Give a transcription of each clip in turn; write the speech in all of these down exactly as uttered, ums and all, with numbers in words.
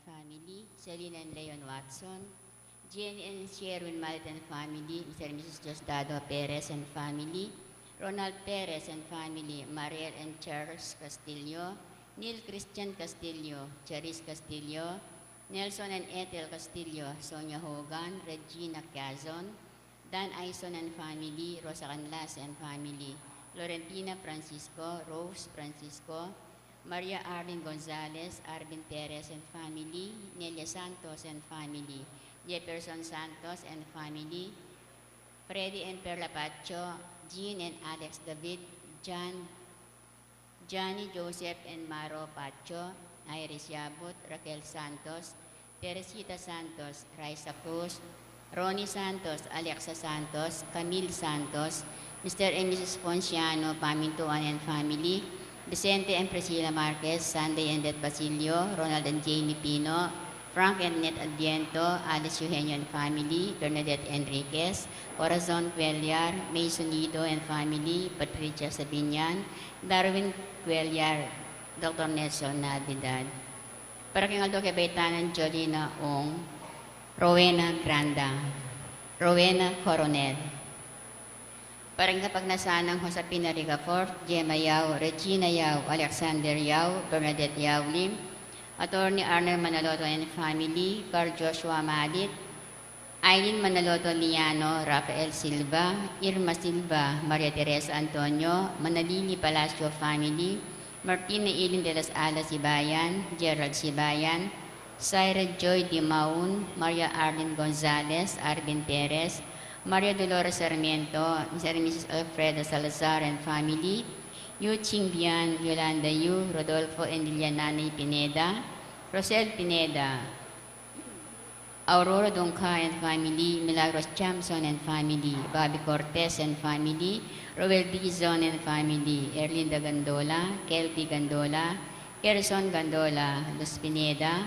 family, Celine and Leon Watson, Jenny and Sherwin Malit and family, Mister and Missus Diosdado Perez and family, Ronald Perez and family, Mariel and Charles Castillo, Neil Christian Castillo, Charis Castillo, Nelson and Ethel Castillo, Sonia Hogan, Regina Cazon, Dan Aison and family, Rosa Canlas and family, Florentina Francisco, Rose Francisco, Maria Arlene Gonzalez, Arvin Perez and family, Nelia Santos and family, Jefferson Santos and family, Freddy and Perla Pacho, Jean and Alex David, John, Johnny Joseph and Maro Pacho, Iris Yabut, Raquel Santos, Teresita Santos, Raisa Cruz, Ronnie Santos, Alexa Santos, Camille Santos, Mister and Missus Ponciano Pamintuan and family, Vicente and Priscilla Marquez, Sunday and Beth Basilio, Ronald and Jamie Pino, Frank and Net Adviento, Alice Eugenio and family, Bernadette Enriquez, Corazon Cuellar, May Sonido and family, Patricia Sabinian, Darwin Cuellar, Doctor Nelson Navidad. Para king aldo kebaitanan, Jolina Ong, Rowena Granda, Rowena Coronel. Para king kapagnasan nang Josefina Ricafort, Gemma Yao, Regina Yao, Alexander Yao, Bernadette Yao Lim, Attorney Arnel Manaloto and family, Carl Joshua Malit, Aileen Manaloto Liano, Rafael Silva, Irma Silva, Maria Teresa Antonio, Manalili Palacio family, Martina Eileen de las Alas Sibayan, Gerald Sibayan, Syra Joy Dimaun, Maria Arlene Gonzalez, Arvin Perez, Maria Dolores Sarmiento, Mister and Missus Alfredo Salazar and family, Yu Ching Bian, Yolanda Yu, Rodolfo and Liliana Nay Pineda, Rosel Pineda, Aurora Dongca and family, Milagros Chamson and family, Bobby Cortez and family, Roel Dizon and family, Erlinda Gandola, Kelby Gandola, Gerson Gandola, Luz Pineda,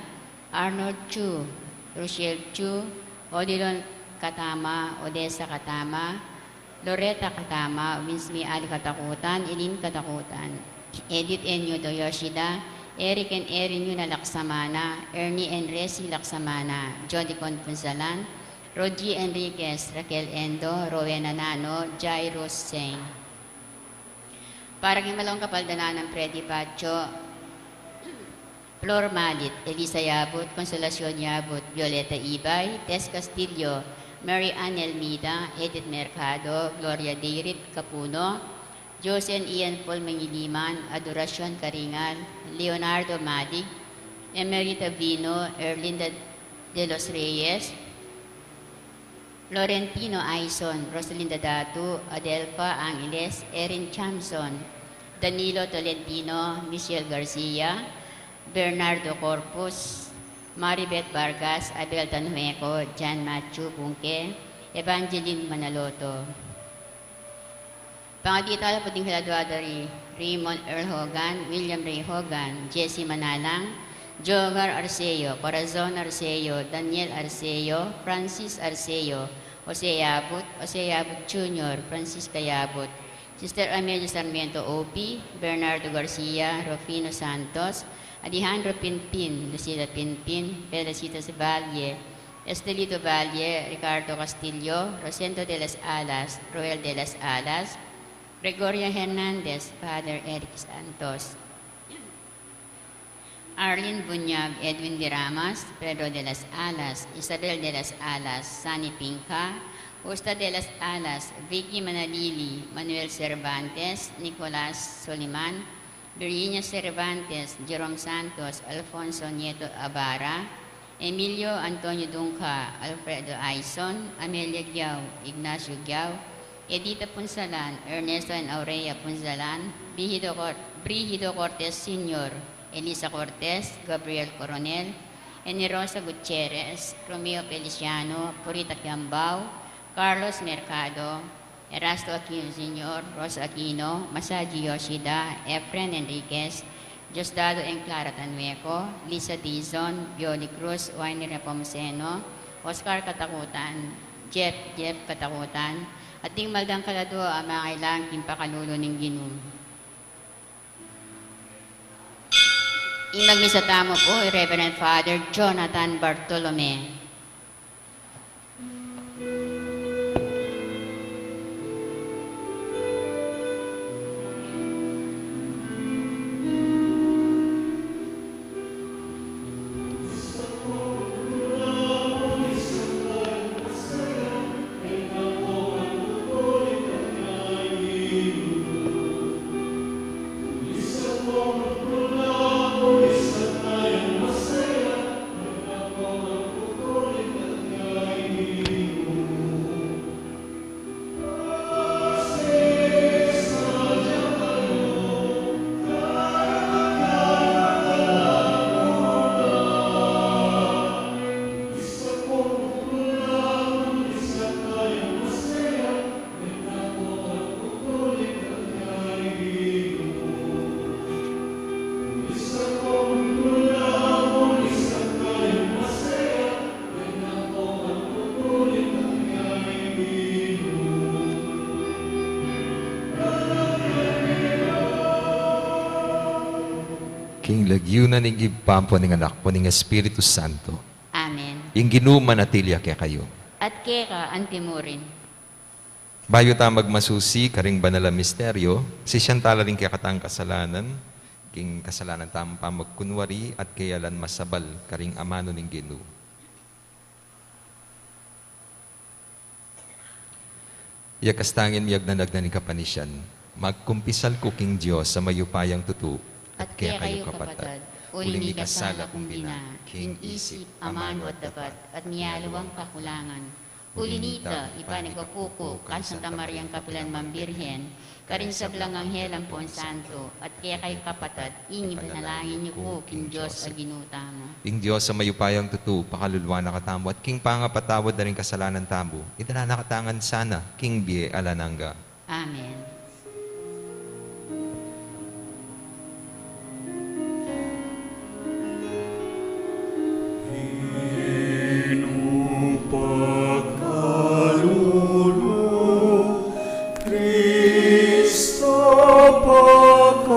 Arnold Chu, Rochelle Chu, Odilon Katama, Odessa Katama, Loretta Katama, Winsme Ali Katakutan, Eileen Katakutan, Edith and Yudo Yoshida, Eric and Erin Yuna Laksamana, Ernie and Resi Laksamana, Jody Con Punsalan, Rogie Enriquez, Raquel Endo, Rowena Nano, Jairus Seng. Para king malaung kapaldanan nang Freddy Pacho, Flor Malit, Elisa Yabut, Consolacion Yabut, Violeta Ibay, Tess Castillo, Mary Ann Elmida, Edith Mercado, Gloria Deirit Capuno, Jose and Ian Paul Mangiliman, Adoracion Caringal, Leonardo Madig, Emerita Vino, Erlinda de los Reyes, Florentino Aison, Rosalinda Datu, Adelfa Angeles, Erin Chamson, Danilo Tolentino, Michelle Garcia, Bernardo Corpus, Maribeth Vargas, Abel Tanhueco, John Matthew Bunque, Evangeline Manaloto. Pangadi tala pu ding kaladua da ri Raymond Earl Hogan, William Ray Hogan, Jesse Manalang, Jogar Arceo, Corazon Arceo, Daniel Arceo, Francis Arceo, Jose Yabut, Jose Yabut Junior, Francisca Yabut, Sister Amelia Sarmiento O P, Bernardo Garcia, Rufino Santos, Alejandro Pinpin, Lucila Pinpin, Felicita Valle, Estelito Valle, Ricardo Castillo, Rosendo de las Alas, Roel de las Alas, Gregoria Hernandez, Father Eric Santos, Arlene Bunyag, Edwin de Ramas, Pedro de las Alas, Isabel de las Alas, Sani Pinca, Justa de las Alas, Vicky Manalili, Manuel Cervantes, Nicolas Soliman, Virginia Cervantes, Jerome Santos, Alfonso Nieto Abara, Emilio Antonio Dunca, Alfredo Aison, Amelia Giao, Ignacio Giao, Edita Punsalan, Ernesto and Aurea Punsalan, Brigido Cor-, Brigido Cortes Senior, Elisa Cortes, Gabriel Coronel, Eni Rosa Gutierrez, Romeo Feliciano, Purita Kiambao, Carlos Mercado, Erasto Aquino Senior, Rosa Aquino, Masaji Yoshida, Efren Enriquez, Diosdado and Clara Tanueco, Lisa Dizon, Violi Cruz, Wayne Nepomuceno, Oscar Katakutan, Jeff, Jeff Katakutan, at ding maldang kaladua a mangailangan king pakalulu ning Ginu. Ing magmisa tamu pu i Reverend Father Jonathan Bartolome. King lagyu na ning Ibpa, ampo ning Anak, ampo ning Espiritu Santo. Amen. Ing Ginu manatili ya kekayu. At keka antimurin. Bayu ta magmasusi karing banal a misteryo, sisian tala ring kekatang kasalanan, king kasalanan tamung pamagkunwari at kayalan masabal karing amanu ning Ginu. Iyakastangin mi agnanagnan ing kapanisian, magkumpisal ku king Dios a mayupayang tutu, at kekayu kapatad, uling mikasala kung bina, king isip, amanu at dapat, at mialiwang kakulangan. Uli nita, ipanagpapu ku kang Santa Mariang kapilan man Birhen, karing sablang anghel ampon santo, at kekayu kapatad, ing ipanalangin yu ku king Dios a Ginu tamu. Ing Dios a mayupayang tutu, pakalulwan na katamu, at king pangapatawad na ring kasalanan tamu, idala na katamu ngan sana king bie alang angga. Amen. Ginu pakalulu, Kristo pakalulu,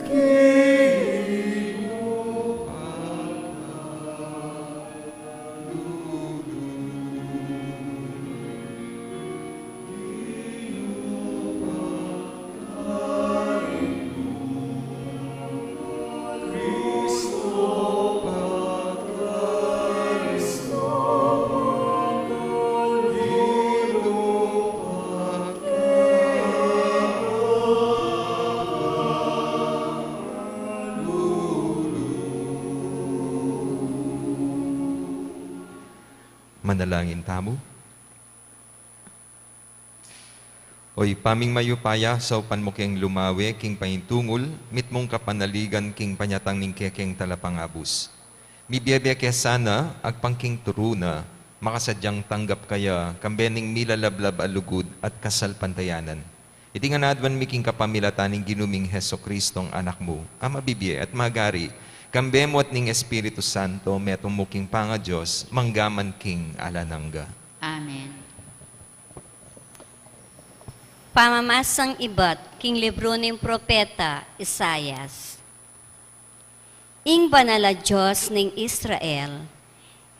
Ginu pakalulu. Manalangin tamu. O Ibpa ming mayupaya, saupan mu keng lumawe king paintungul, mitmung kapanaligan king panyatang ning kekeng talapangabus. Mibie ke sana, agpang king turu na, makasadyang tanggap kaya, kambe ning milalablab a lugud at kasalpantayanan. Iti ngan aduan mi king kapamilatan ning Ginu ming Jesucristong Anak mu, a mabibie at magari, kambe mu at ning Espiritu Santo, metung mu king pangaDios, mangga man king alang angga. Amen. Pamamasang ibat king libru ning propeta Isaias. Ing banal a Dios ning Israel,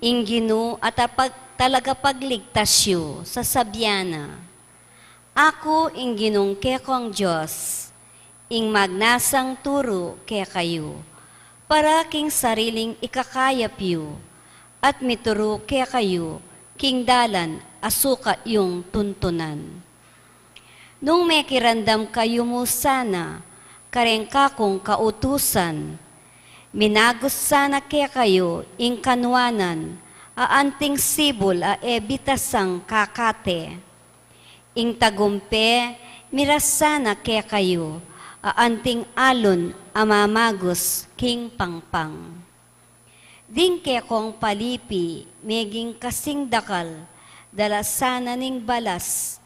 ing Ginu a tapag-, talagapagligtas yu, sasabian na, Aku ing Ginung kekong Dios, ing magnasang turu kekayu, para king sariling ikakayap yu, at mituru kekayu king dalan a sukat yung tuntunan. Nung mekiramdam kayu mu sana kareng kakung kautusan, minagus sana kekayu ing kanuanan a anting sibul a e bitasang kakate. Ing tagumpe miras sana kekayu a anting alun a mamagus king pangpang. Ding kekong palipi meging kasing dakal, dala sana ning balas,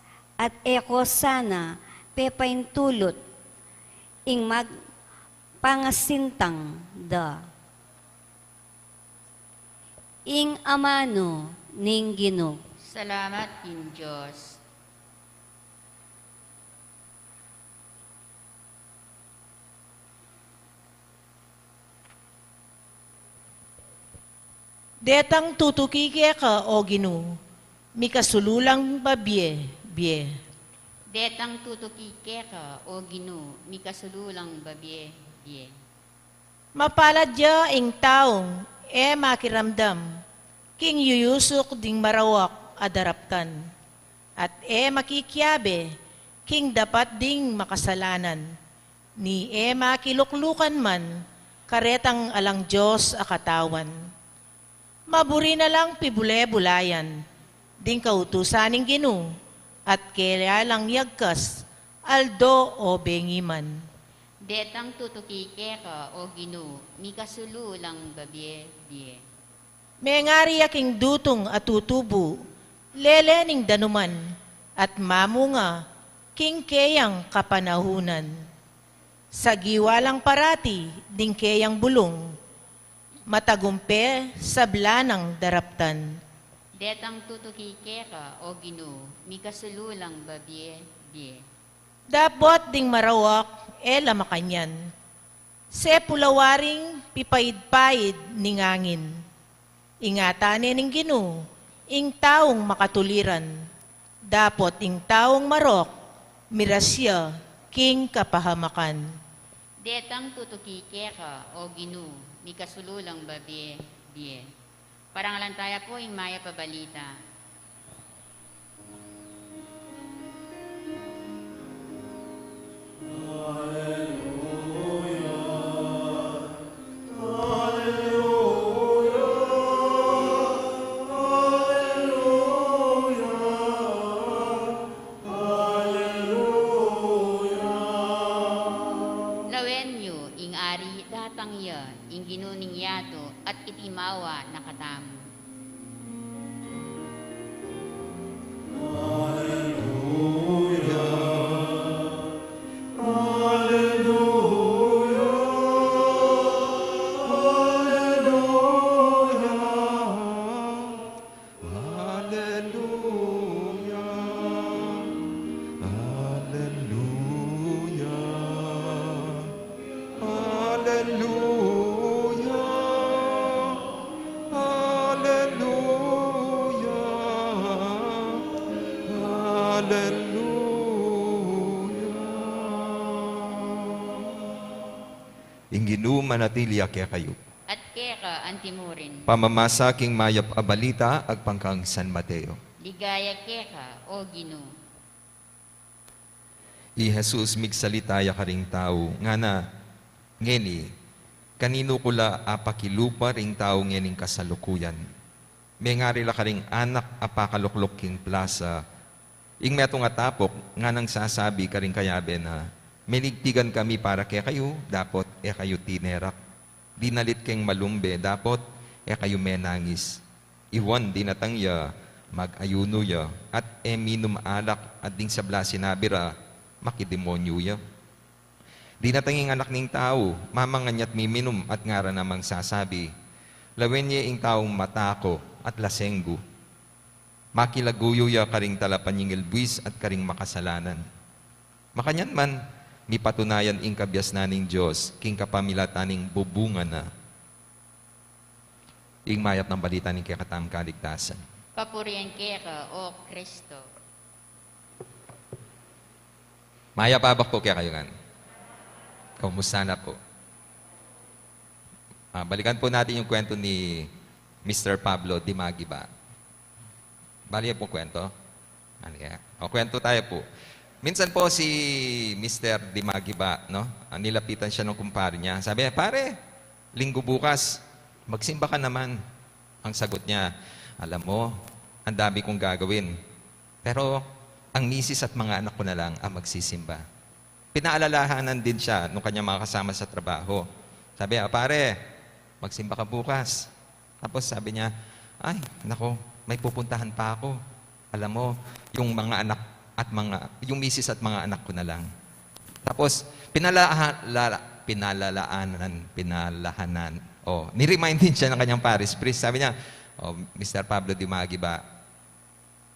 at e ko sana pepaintulut ing magpangasintang da. Ing amanu ning Ginu. Salamat king Dios. Detang tutuki keka, O Ginu, mikasulu lang babie, bie. Detang tutuki keka, O Ginu, mikasulu lang babie, bie. Mapalad ya ing taung e makiramdam king yuyusuk ding marawak a daraptan, at e makikiabe king dapat ding makasalanan, ni e makiluklukan man karetang alang Dios a katawan. Maburi na lang pibule-bulayan ding kautusan ning Ginu, at kela lang yagkas, aldo o bengi man. Detang tutuki keka, O Ginu, mikasulu lang babie, bie. Mengari ya king dutung a tutubu lele ning danuman, at mamunga king keyang kapanahunan. Sagiwa lang parati ding keyang bulung, matagumpe sabla nang daraptan. Detang tutuki keka, O Ginu, mikasulu lang babie, bie. Dapot ding marawak e la makanyan, sepulawaring pipaid-paid ning angin. Ingatan ne ning Ginu ing taung makatuliran, dapot ing taung marok mirasya king kapahamakan. Detang tutuki keka, O Ginu, mikasulu lang babie, bie. Parangalan taya pu ing mayap a balita. Lawen yu ing Ari, datang ya ing Ginu ning yatu, at iti mawa na katamu. Aleluya, aleluya, aleluya, aleluya, aleluya. Ing Ginu manatili ya kekayu. At keka antimurin. Pamamasa king mayap a balita agpang kang San Mateo. Ligaya keka, O Ginu. I Jesus migsalita ya karing tau, ngana, ngeni, kaninu ku la apakilupa ring tau ngening kasalukuyan? Mengari la karing anak a pakalukluk king plasa. Ing metung a tapok nganang sasabi karing kayabe na, menigpigan kami para kekayu, dapot e kayu tinerak. Dinalit keng malumbe, dapot e kayu menangis. I Juan dinatang ya, mag-ayunu ya, at e minum alak, at ding sabla sinabi ra, makidemonyu ya. Dinatang ing Anak ning Tau, mamangan ya't miminum, at ngara namang sasabi, lawen ye ing taung matako at lasenggu. Makilaguyu ya karing talapanyingil buis at karing makasalanan. Makanyan man, mipatunayan ing kabiasnan ning Dios king kapamilatan ning bubungan na. Ing mayap a balita ning kekatamung kaligtasan. Papurian keka, O Kristo. Mayap a abak pu kekayu ngan. Kumusta na pu? Ah, balikan po natin yung kwento ni Mister Pablo Dimagiba. Bali po kwento. Ano kaya? O, kwento tayo po. Minsan po si Mister Dimagiba, no? Ah, nilapitan siya ng kumpare niya. Sabi niya, "Pare, linggo bukas, magsimba ka naman." Ang sagot niya, "Alam mo, ang dami kong gagawin. Pero ang misis at mga anak ko na lang ang magsisimba." Pinaalalahanan din siya nung kanyang mga kasama sa trabaho. Sabi niya, "Pare, magsimba ka bukas." Tapos sabi niya, "Ay, nako, may pupuntahan pa ako. Alam mo, yung mga anak at mga, yung misis at mga anak ko na lang." Tapos, pinalaha-, lala-, pinalalaanan, pinalahanan. Oh, ni-remind din siya ng kanyang parish priest. Sabi niya, "Oh, Mister Pablo Dimagiba,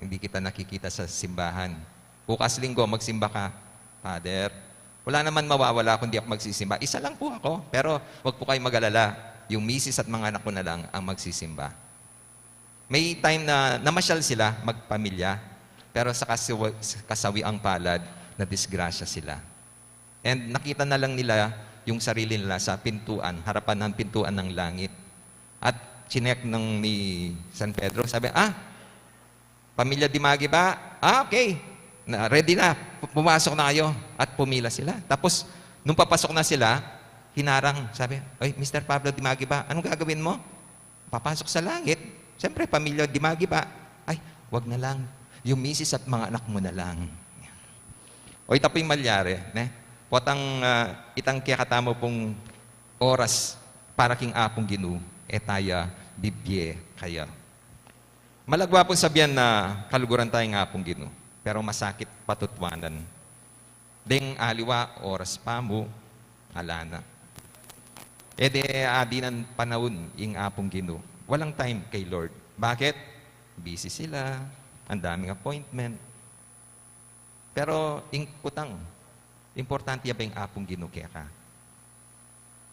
hindi kita nakikita sa simbahan. Bukas linggo, magsimba ka." "Father, wala naman mawawala kung di ako magsisimba. Isa lang po ako, pero wag po kayong mag-alala. Yung misis at mga anak ko na lang ang magsisimba." May time na namasyal sila magpamilya, pero sa kasiwa-, sa kasawiang palad, nadisgrasya sila. And nakita na lang nila yung sarili nila sa pintuan, harapan ng pintuan ng langit. At chinek ng ni San Pedro, sabi, "Ah, pamilya Dimagiba? Ah, okay. Na, ready na. Pu-, pumasok na kayo." At pumila sila. Tapos, nung papasok na sila, hinarang. Sabi, "Ay, Mister Pablo Dimagiba, anong gagawin mo? Papasok sa langit? Siyempre, pamilya Dimagiba." "Ay, wag na lang. Yung misis at mga anak mo na lang." O, ita pu ing malyari, ne? Potang, ah, itang kekatamu pung oras para king Apung Ginu, e taya bibie kaya. Malagwa pung sabian na kaluguran taya ning Apung Ginu, pero masakit patutwanan. Deng aliwa, oras pa mu, ala na. E de adinan panaun ing Apung Ginu. Walang time kay Lord. Bakit? Busy sila, ang daming appointment. Pero ing kutang, importante ya ba ing Apung Ginu keka?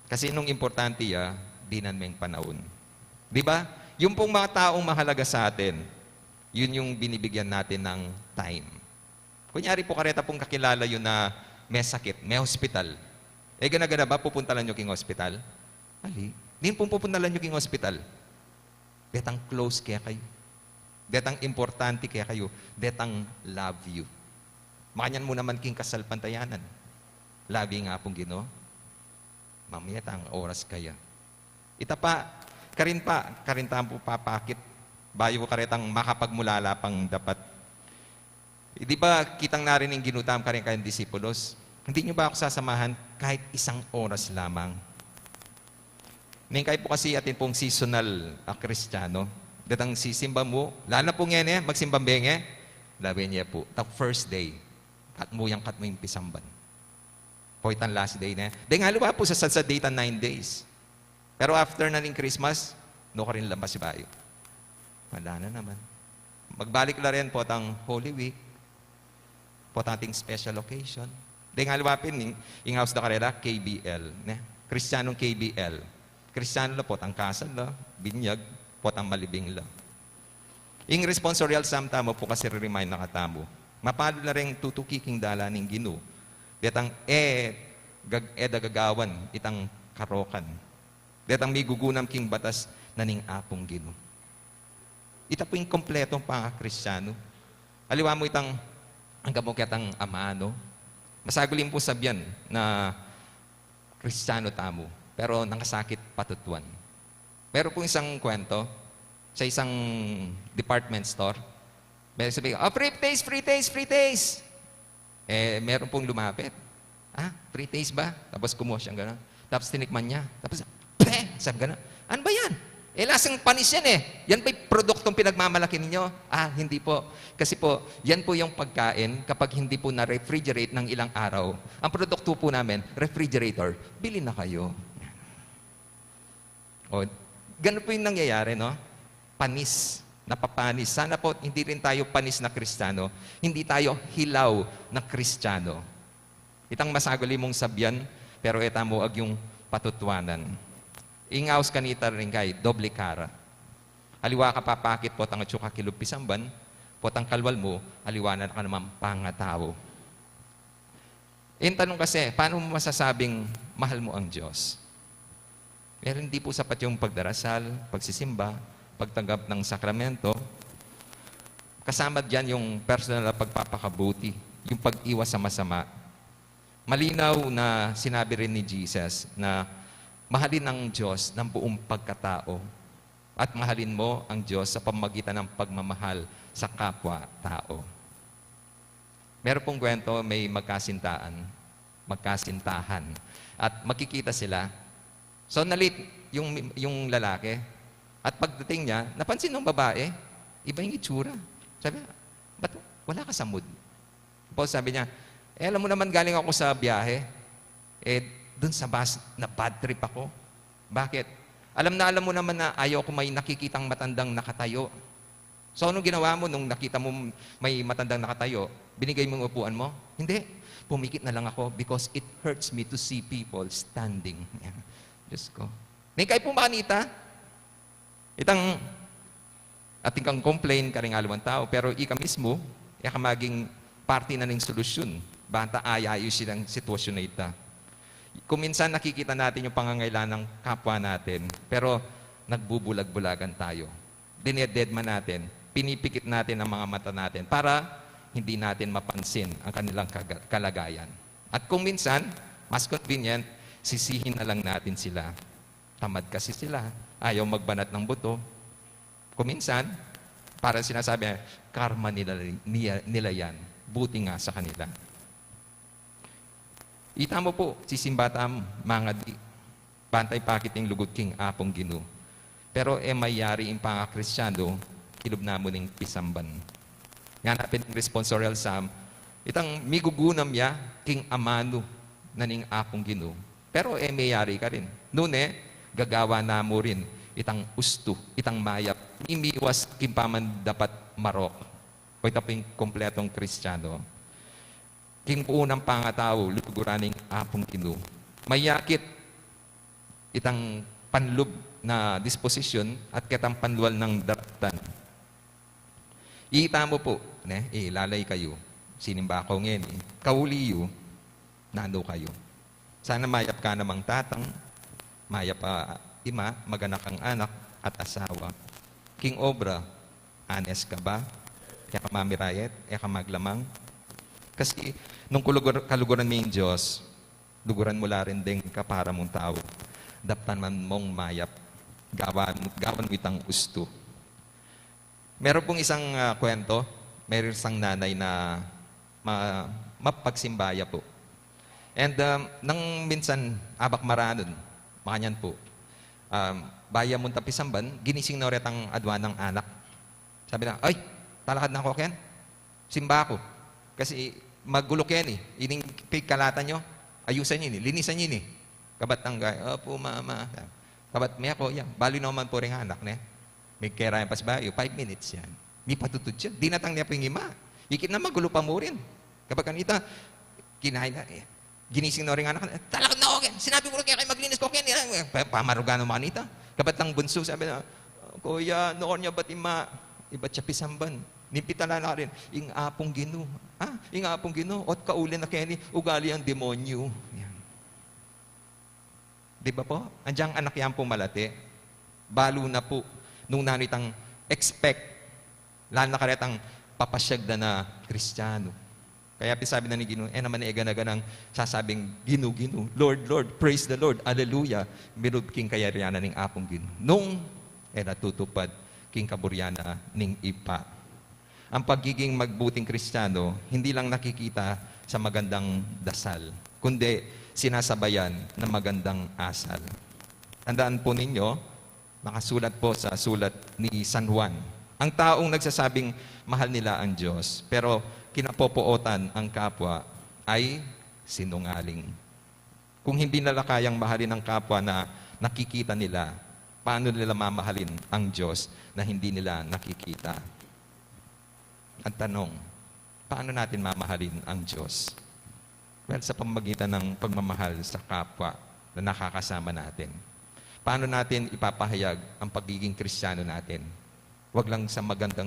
Kasi nung importante ya, dinan me ing panaun. Di ba? Yung pong mga taong mahalaga sa atin, yun yung binibigyan natin ng time. Kunyari po, kareta pong kakilala yun na may sakit, may hospital. E gana-gana ba pupuntalan nyo king hospital? Ali. Di pong pupuntalan nyo king hospital. Detang close kekayu. Detang importante kekayu. Detang love you. Makanyan mu naman king kasalpantayanan. Love you ing Apung Ginu. Mamie tang oras kaya. Ita pa, karin pa, karin tamu pu papakit. Bayu ku karetang makapagmulala pang dapat. E, di ba, kitang nari ning Ginu tamu karing kayang disipulos, "Hindi niyo ba ako sasamahan kahit isang oras lamang?" Neng kayu pu kasi atin pung seasonal a Kristiyanu. Detang sisimba mu, lalo na pu ngeni, magsimbang bengi, lawen ye pu. Ta first day, katmu yang katmu ing pisamban. Pota itang last day ne. Deng aliwa pu sa sadsa day itang nine days. Pero after na ning Christmas, nukarin la pasibayu. Ala na naman. Magbalik la rin potang Holy Week, potang ating special occasion. Deng aliwa pin, ing, ing aus da karela, K B L, ne? Kristiyanung K B L. Kristiyanu la potang kasal la, binyag, potang malibing la. Ing responsorial psalm tamu pu kasi re-remind na katamu. Mapalad la reng tutuki king dalan ning Ginu. Detang e, gag-, e da gagawan itang karokan. Detang migugunam king batas na ning Apung Ginu. Ita pu ing kumpletong pangakristiyanu. Aliwa mu itang angga mu ketang amanu. Masaguli mu pung sabian na Kristiyanu tamu, pero nakasakit patutuan. Meron pong isang kwento sa isang department store. May sabi, "Oh, free taste, free taste, free taste!" Eh, meron pong lumapit. "Ah, free taste ba?" Tapos kumuha siyang gano'n. Tapos tinikman niya. Tapos, "Peh!" Sabi gano'n. "Ano ba yan? Eh, lasang panis yan eh. Yan ba'y produktong pinagmamalaki ninyo?" "Ah, hindi po. Kasi po, yan po yung pagkain kapag hindi po na-refrigerate ng ilang araw. Ang produkto po namin, refrigerator. Bili na kayo." O, ganun po yung nangyayari, no? Panis, napapanis. Sana po, hindi rin tayo panis na Kristiyano. Hindi tayo hilaw na Kristiyano. Itang masaguli mung sabian, pero e tamu agyung patutuanan. Ing aus kanita rin kay, doble kara. Aliwa ka papakit potang atsu ka kilub pisamban, potang kalwal mu, aliwa na ka naman pangatau. Ing tanong kasi, paano mo masasabing mahal mo ang Diyos? Pero hindi po sapat yung pagdarasal, pagsisimba, pagtanggap ng sakramento. Kasama diyan yung personal na pagpapakabuti, yung pag-iwas sa masama. Malinaw na sinabi rin ni Jesus na mahalin ang Diyos ng buong pagkatao at mahalin mo ang Diyos sa pamamagitan ng pagmamahal sa kapwa-tao. Meron pong kwento, may magkasintaan, magkasintahan. At magkikita sila. So, na-late yung, yung lalaki. At pagdating niya, napansin ng babae, iba yung itsura. Sabi, "Ba't wala ka sa mood?" Tapos sabi niya, "Eh, alam mo naman galing ako sa biyahe. Eh, dun sa bus, na-bad trip ako." "Bakit?" "Alam na alam mo naman na ayaw ko may nakikitang matandang nakatayo." "So, anong ginawa mo nung nakita mo may matandang nakatayo? Binigay mo yung upuan mo?" "Hindi. Pumikit na lang ako because it hurts me to see people standing." Diyos ko. Neng kayu pung makanita, itang Atin kang complain karing aliwang tau, pero ika mismu, e ka maging parte na ning solusyun. Banta ayayusin ing sitwasyun a ita. Kung minsan nakikita natin yung pangangailangan ng kapwa natin, pero nagbubulag-bulagan tayo. Dinededma natin, pinipikit natin ang mga mata natin para hindi natin mapansin ang kanilang kaga-, kalagayan. At kung minsan, mas convenient, sisihin na lang natin sila. Tamad kasi sila, ayaw magbanat ng buto. Kung minsan, parang sinasabi, "Karma nila, niya-, nila yan. Buti nga sa kanila." Ita mu pu, sisimba tamu, mangadi, bantay pakit ing lugud king Apung Ginu. Pero e mayari ing pangakristiano, kilub na mu ning pisamban. Ngana pin ing responsorial psalm, itang migugunam ya king amanu na ning Apung Ginu. Pero e mayari karin. Nune, gagawan na mu rin itang ustu, itang mayap, mimiwas king pamandapat marok. O ita pin kumpletong Kristiano. King buung pangatau, luguran ning Apung Ginu. Mayakit itang panlub na disposisyun at ketang panlual nang daraptan. Ita mu pu, ne, ilalay kayu. Sinimba ku ngeni, kauli yu, nanu kayu. Sana mayap ka namang tatang, mayap a ima, maganaka kang anak at asawa. King obra, honest ka ba? E ka mamirayet? E ka maglamang? Kasi nung kulugur-, kaluguran me ing Dios, luguran mu la rin deng kapara mung tau. Daptan man mung mayap. Gawan, gawan mu itang ustu. Meron pung isang, ah, kwento. Meron isang nanay na ma-, mapagsimba ya pu. And, um, nang minsan, abak maranun, makanyan pu. Um, bayu ya munta pisamban, ginising no retang adwa nang anak. Sabi na, "Ay, talakad na ku ken. Simba ku. Kasi magulu keni. Ining pigkalatan yu, ayusan yu ini, linisan yu ini." Kabat nang gay, "Opu, mama." Kabat me ku, ya. Balu no man pu ring anak, ne? Migkera yang pasibayu, five minutes yan. Mipatutud ya. Dinatang ne pu ing ima. Ikit na magulu pa mu rin. Kabat kanita, kinain na, eh. Ginising no ring anak, "Talakad na ku ken. Sinabi ku na kekayu maglinis ku ken." Eh, pa-, pamaruga no man kanita. Kabat nang bunsu, sabi na, "Kuya, nuan ya ba't ima, ibat ya pisamban? Nipitalan na ka rin." "Ing Apung Ginu." "Ah, ing Apung Ginu? Ot kauli na keni, ugali nang demonyu." Yan. Di ba pu? Andiang anak yang pumalati. Balu na pu nung nanu itang expect, lalu na karetang papasyag da na Kristiano. Kaya pisabi na ning Ginu, e naman e gana-ganang sasabing, "Ginu, Ginu, Lord, Lord, praise the Lord, Alleluia." Mirub king kayarian na ning Apung Ginu. Nung e na tutupad king kaburian na ning Ibpa. Ang pagiging mabuting Kristiyano, hindi lang nakikita sa magandang dasal, kundi sinasabayan ng magandang asal. Tandaan po ninyo, nakasulat po sa sulat ni San Juan, ang taong nagsasabing mahal nila ang Diyos, pero kinapopootan ang kapwa ay sinungaling. Kung hindi nila kayang mahalin ang kapwa na nakikita nila, paano nila mamahalin ang Diyos na hindi nila nakikita? Ang tanong, paano natin mamahalin ang Diyos? Well, sa pamamagitan ng pagmamahal sa kapwa na nakakasama natin. Paano natin ipapahayag ang pagiging Kristiyano natin? Wag lang sa magandang